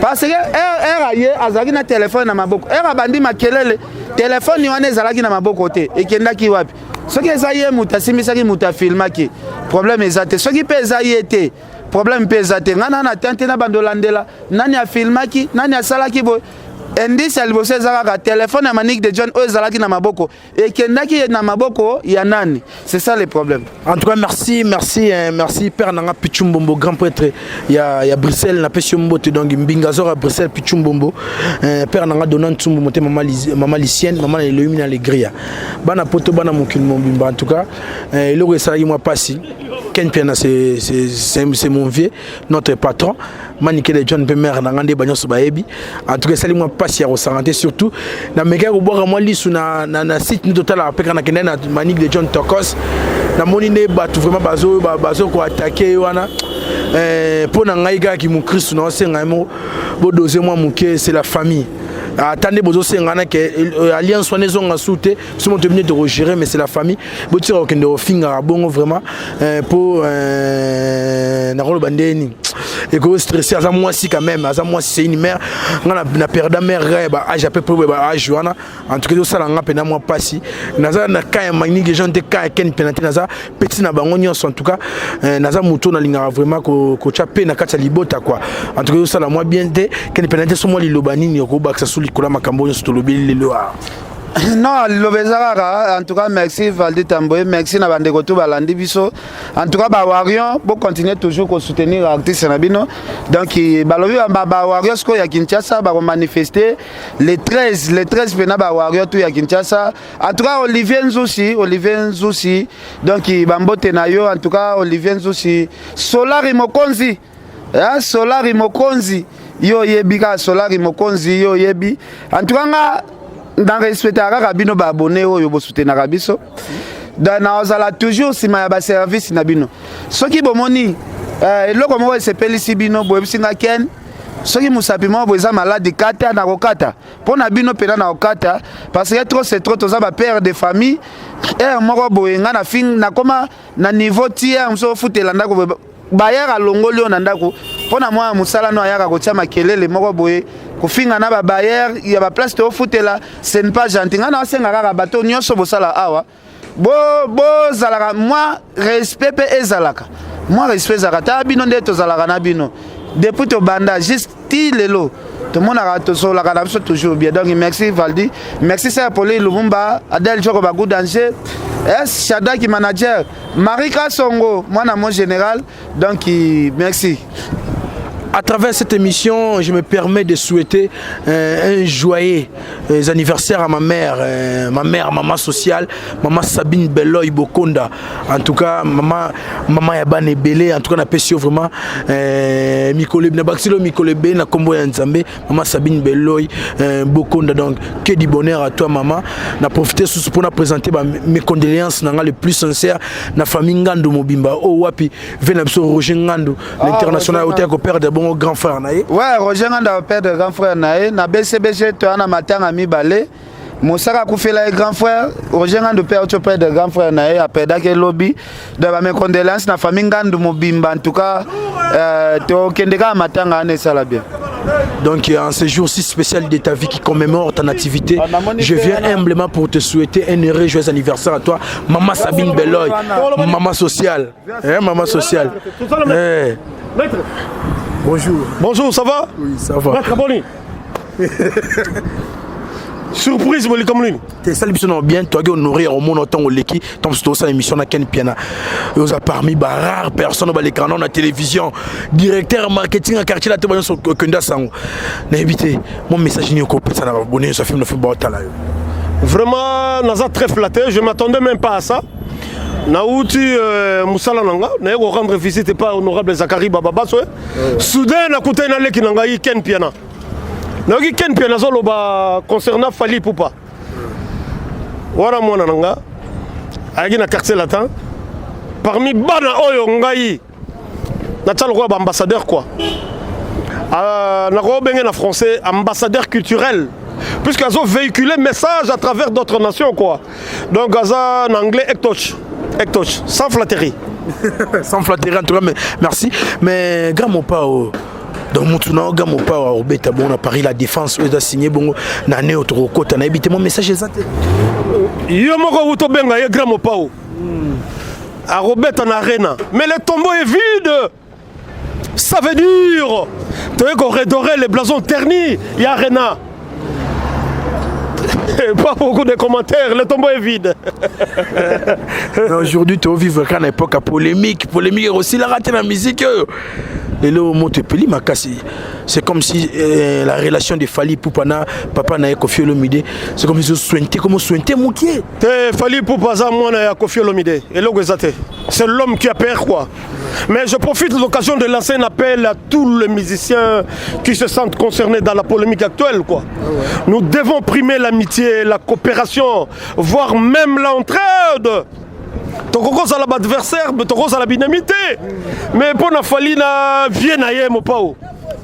Parce que ere ye azalaki na telefone na maboko, ere abandi makelele, telefone wana ezalaki na maboko te, ekendaki wapi? Soki eza ye moto asimbisaki, moto afilmaki, problème eza te. Soki mpe eza ye te, problème mpe eza te. Ngai na na te na bando olandela nani afilmaki, nani asalaki boye. Indice ya liboso eza kaka telefone ya Manique de John oyo ezalaki na maboko, ekendaki na maboko ya nani? C'est ça le problème. En tout cas, merci, merci, hein, merci père nanga Pichumbombo, grand prêtre ya Bruxelles, na pesi mbote, donc Mbingazor à Bruxelles, Pichumbombo, hein, père nanga Donant Tsumbu mote, maman maman Lycienne, maman Elohim na Alegria, bana poto, bana mokili mobimba. En tout cas, hein, eloko esalaki mwa pasi, Ken Piana, c'est mon vieux, notre patron Manike de John mpe mare na nga nde banyonso bayebi. En tout cas, esali mwa mpasi ya kosanga te, surtout namekaki kobwaka mwa lisu na site nde totalaka mpe kaka nakendaki na Manike de John Tokos, namoni nde bato vraiment bazo koatake ye wana. Mpo na ngai kaka kimokristu, na osenga ye moko bodose mwa moke, c'est la famille. Ata nde bozosengana ke alliance wana ezonga su te, biso moto bino tokogérer, mais c'est la famille. Botika kokende kofingaka bongo vraiment, mpo nakoloba ndeni eko stressé. Aza mwasi quand même, aza mwasi, c'est une mère. Nga na perda mère ya ba âge à peu près ba âge wana. En tout cas, ezosala nga mpena mwa mpasi. Naza na ka ya Manike Jean te, ka ya Ken mpena te, naza petit na bango nyonso. En tout cas, naza moto nalingaka vraiment kotya mpe na kati ya libota quoi. En tout cas, ezosala mwa bien te. Ken mpena te, so mwa liloba nini okobakisa so likolo ya makambo nyonso tolobeli lelo? Non, liloba eza kaka, en tout cas merci Valdi Tamboye, merci na bandeko tu balandi biso. En tout cas, bawarrior, bocontinue toujours kosoutenir artiste na bino. Donc balobi bawarrior sikoyo ya Kinshasa bakomanifeste le 13, le 13 mpena, bawarrior tu ya Kinshasa. En tout cas, Olivier Nzusi, Olivier Nzusi, donc bambote na yo. En tout cas, Olivier Nzusi, Solari Mokonzi, Solari Mokonzi, yo oyebi kaka Solari Mokonzi, yo oyebi. En tout cas, nga na respectaka kaka bino baabonnés oyo bosoutenaka biso, donc naozala toujours nsima ya baservice na bino. Soki bomoni eloko moko esepelisi bino, boyebisi nga: "Ken, soki mosapi moko boye eza maladi, kata." Nakokata mpo na bino mpena, nakokata, parce que trop c'est trop. Toza bapère de famille. Ere moko boye nga na fin nakoma na niveau ti ere mosusu ofutela ndako boye, bayere alongoli oyo na ndako mpo na mwana mosala no ayaka kotia makelele moko boye, kofinga na babayere ya baplace toofutela, ce n'est pas gentil. Ngai naosenga kaka bato nyonso bosala awa, bozalaka mwa respect mpe ezalaka mwa respect ezalaka. Tala bino nde tozalaka na bino depuis tobanda juste ti lelo, tomonaka, tosolaka na biso toujours bien. Donc merci Valdi, merci Sœur Poli Lumumba, Adel Joko, Bagou Danger S Shadaki, manager Marika Songo, mwana mon général. Donc merci. À travers cette émission, je me permets de souhaiter un joyeux anniversaire à ma mère, maman sociale, maman Sabine Beloy Bokonda. En tout cas, maman, maman ya bana ebele, en tout cas, na pesio vraiment, Mikole, na bakisilo Mikole be, na kombo ya Nzambe, maman Sabine Beloy Bokonda. Donc, que du bonheur à toi, maman. Na profité sous pour présenter bah, mes condoléances, nanga le plus sincère, na famille Ngando Mobimba, oh wapi, vena biso Roger Ngando, l'international, ah, ko perdre bon grand frère na ye. Ouais, Roger Ngando perdre grand frère na ye na BCBG. Toya na matanga mibale, mosaka akufela ye grand frère. Roger Ngandu mpe auti perdre grand frère na ye, aperdaki elobi. Donc bames condoléances na famille Ngandu mobimba. En tout cas, tokende kaka matanga wana, esala bien. Donc en ce jour si spécial de ta vie qui commémore ta nativité, je viens humblement pour te souhaiter un heureux joyeux anniversaire à toi, Maman Sabine Beloy, maman sociale. Hein, maman sociale. Hey. Maître. Bonjour. Bonjour, ça va? Oui, ça va. Maître Boni. Surprise bo likambo nini? Te esali biso na bien, toyaki honoré ya komona ntango oleki ntango mosusu tokosala émission na Ken Piana. Oza parmi ba rare personne balekaka nao na télévision, directeur marketing ya quartier latin, banyonso okenda sango. Nayebi te mo message nini okopesa na babone nyonso ya film na film baotala yo. Vraiment, naza très flatté, je m'attendais même pas à ça. Nauti mosala na nga, naye korendre visite epa honorable Zakari Bababaso. Soudain nakutani na leki na ngai Ken Piana. Nayoki Ken Piana azoloba concernant Fally Ipupa. Wana mwana na nga ayaki na Quartier Latin, parmi bana oyo ngai natia lokola baambassadeur quoi. Nakobenge na français ambassadeur culturel, puisque azo véhiculer message à travers d'autres nations quoi. Donc aza na anglais ectoch ectoch, sans flatterie. Sans flatterie en tout cas, mais merci. Mais grand Mopao, donc motu na oga Mopao akobeta bongo na Paris La Défense oyo eza signé bongo na ne oyo tokokota, nayebi te mo message eza te. Yo moko wuti obenga ye grand Mopao, akobeta na Arena, mais le tombeau est vide. Ça veut dire toye koredorer les blasons ternis ya Arena. Pas beaucoup de commentaires, le tombeau est vide. Mais aujourd'hui tovivre kaka na époque ya polémique. Polémique ekosilaka te na musique oyo. Lelo moto epeli makasi. C'est comme si la relation de Fally Ipupa na papa na ye Koffi Olomide, c'est comme si oswente comme oswente mokie. Te, Fally Ipupa aza mwana ya Koffi Olomide, eloko eza te. C'est l'homme qui a peur quoi. Mais je profite de l'occasion de lancer un appel à tous les musiciens qui se sentent concernés dans la polémique actuelle quoi. Nous devons primer l'amitié, la coopération, voire même l'entraide. Tokokozala baadversaire, tokozala binemi te, mais mpo na Fally na vieux na ye Mopao,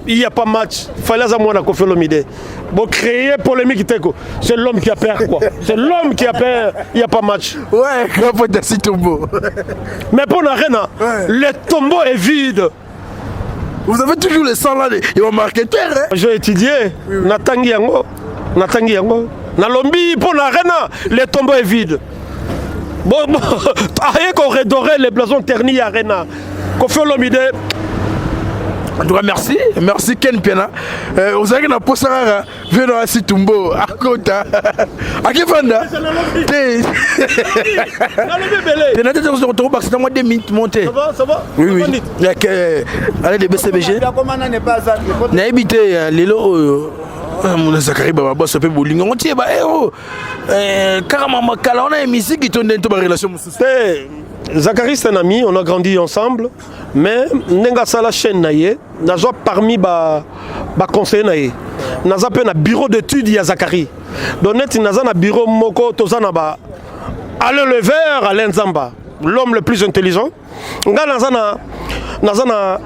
il y a pas match. Fally aza mwana Koffi Olomide. Bon, créer polémique te ko, c'est l'homme qui a peur quoi, c'est l'homme qui a peur, il y a pas match. Ouais, grand pote Tombeau. Mais pour l'Arena, le tombeau est vide. Vous avez toujours le sang là, il va marketeur, hein? J'ai étudié, natangi yango, natangi yango. Nalombi pour l'Arena, le tombeau est vide. Bon, aye qu'on redorer les blasons ternis Arena. Koffi Olomide. En tout cas, merci. Merci Ken Piana. Vous avez na posa kaka vieux na asi tumbo akota akifanda te. Te na te tokobakisa ntango 2 minutes monte. Ça va, ça va. Oui. Allez de BCBG. Nayebi te lelo oyo mona Zakari Bababaso mpe bolingo ngo tie ba ero kaka makala wana ya misiki to ndeni to barelation mosusu. Te, Zachary, c'est un ami, on a grandi ensemble, mais ndenge asala chaîne na ye, nazwa parmi ba baconseiller na ye. Naza mpe na bureau d'étude ya Zachary. Donc neti naza na bureau moko, toza na ba Alain Lever, Alain Nzamba, l'homme le plus intelligent. Nga naza na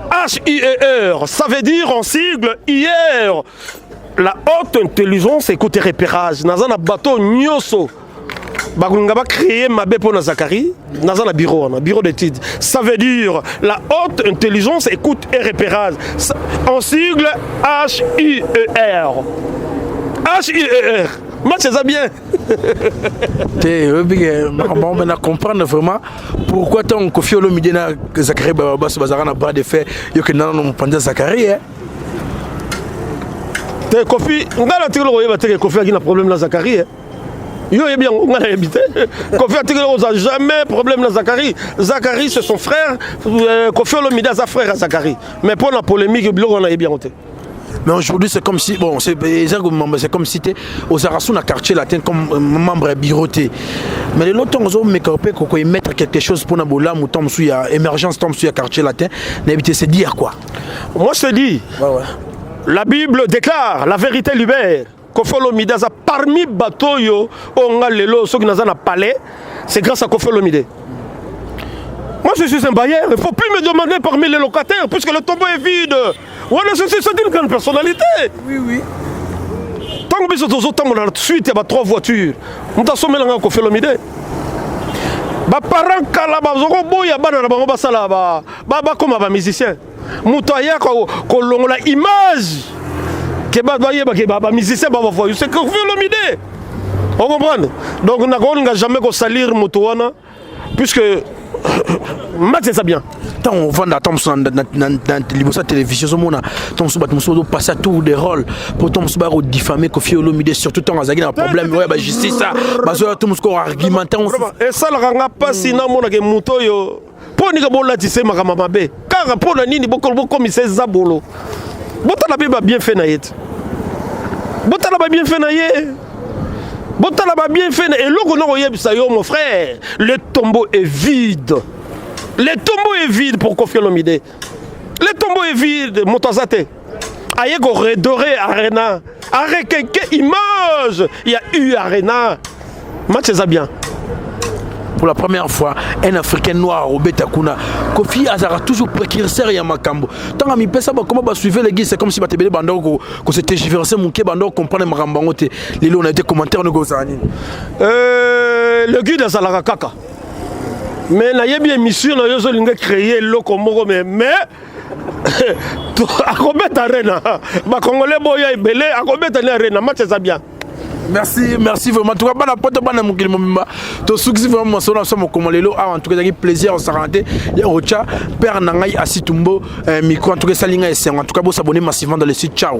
HIER, ça veut dire en sigle hier, la haute intelligence, écoute, repérage. Naza na bateau nyonso bakolinga bacréer mabe mpo na Zakari, naza na bureau wana, bureau d'étude. Ça veut dire la haute intelligence, écoute et repérage, en sigle HIER, HIER. Match eza bien. Te, oyebi ke makambo yango na comprendre vraiment pourquoi ntango Koffi Olomide na Zakari Bababaso bazalaka na bras de fer, yo kenda nano mopanzi ya Zakari, eh? Te, Kofi, ngai natikeli koyeba te ke Kofi aki na problème na Zakari, eh. Yo oyebi yango, ngai nayebi te. Kofi atikeli kozwa jamais problème na Zakari. Zakari, c'est son frère. Kofi Olomide aza frère ya Zakari, mais mpo na polémique biloko wana, nayebi yango te. Mais aujourd'hui, c'est comme si, bon, c'est comme si tu ozalaka na Quartier Latin comme membre ya bureau te. Mais lelo ntango ozomeka mpe kokoemettre quelque chose mpona bolamu, ntango mosusu ya émergence, ntango mosusu ya Quartier Latin, nayebi te, c'est dire quoi? Moi je te dis, la Bible déclare: la vérité libère. Koffi Olomide aza parmi bato oyo oyo nga lelo soki naza na palais, c'est grâce à Koffi Olomide. Moi, je suis un bailleur, il ne faut plus me demander parmi les locataires puisque le tombeau est vide. Wana c'est une grande personnalité. Ntango biso tozotambola na suite ya ba trois voitures, moto asomelanga Koffi Olomide. Baparent kala bazokoboya bana na bango basala bakóma bamusicien. Moto aya kolongola image ke bayeba ke bamusicien babavoyou, c'est Koffi Olomide. Ocomprendre? Donc nakolinga jamais kosalir moto wana puisque Match eza bien. Ntango ovanda ata mosusu na liboso ya télévision, ozomona ntango mosusu bato mosusu bazopasse à tour de rôle po ntango mosusu baya kodiffamer Kofi Olomide, surtout ntango azalaki na problème oyo ya bajustice, bazoya to mosusu koargumenter. Esalaka nga mpasi namonake moto oyo, mpo nika bolatisa makambo mabe kaka mpo na nini? Bokomisa eza bolo. Botala mpe babienfait na ye te, botala babienfait na ye, botala babienfait na eloko. Na koyebisa yo, mon frère, le tombeau est vide, le tombeau est vide pour Kofi Olomide. Le tombeau est vide, moto aza te. Aye koredorer Arena, arekenke image ya U Arena. Match eza bien. Pour la première fois, un Africain noir obeta kuna. Kofi azalaka toujours précurseur ya makambo. Ntango amipesa, bakoma basuive l'église, c'est comme si bato ebele bandoko kose tergiverser moke, bandoko comprendre makambo yango te. Lelo on a été commentaire ndeko, ozala nini? Le guide azalaka kaka, mais nayebi émission na yo ozolinga créer eloko moko, mais akobeta Arena. Bakongole boya ebele, akobeta ni Arena. Match eza bien. Merci, merci vraiment. En tout cas, bana poto, bana mokili mobimba, tosukisi vraiment masolo na biso mokoma lelo awa. En tout cas, ezalaki plaisir osakana te ya kotya père na ngai Asitumbo micro. En tout cas, esali ngai esengo. En tout cas, bosabonner massivement dans le site. Ciao.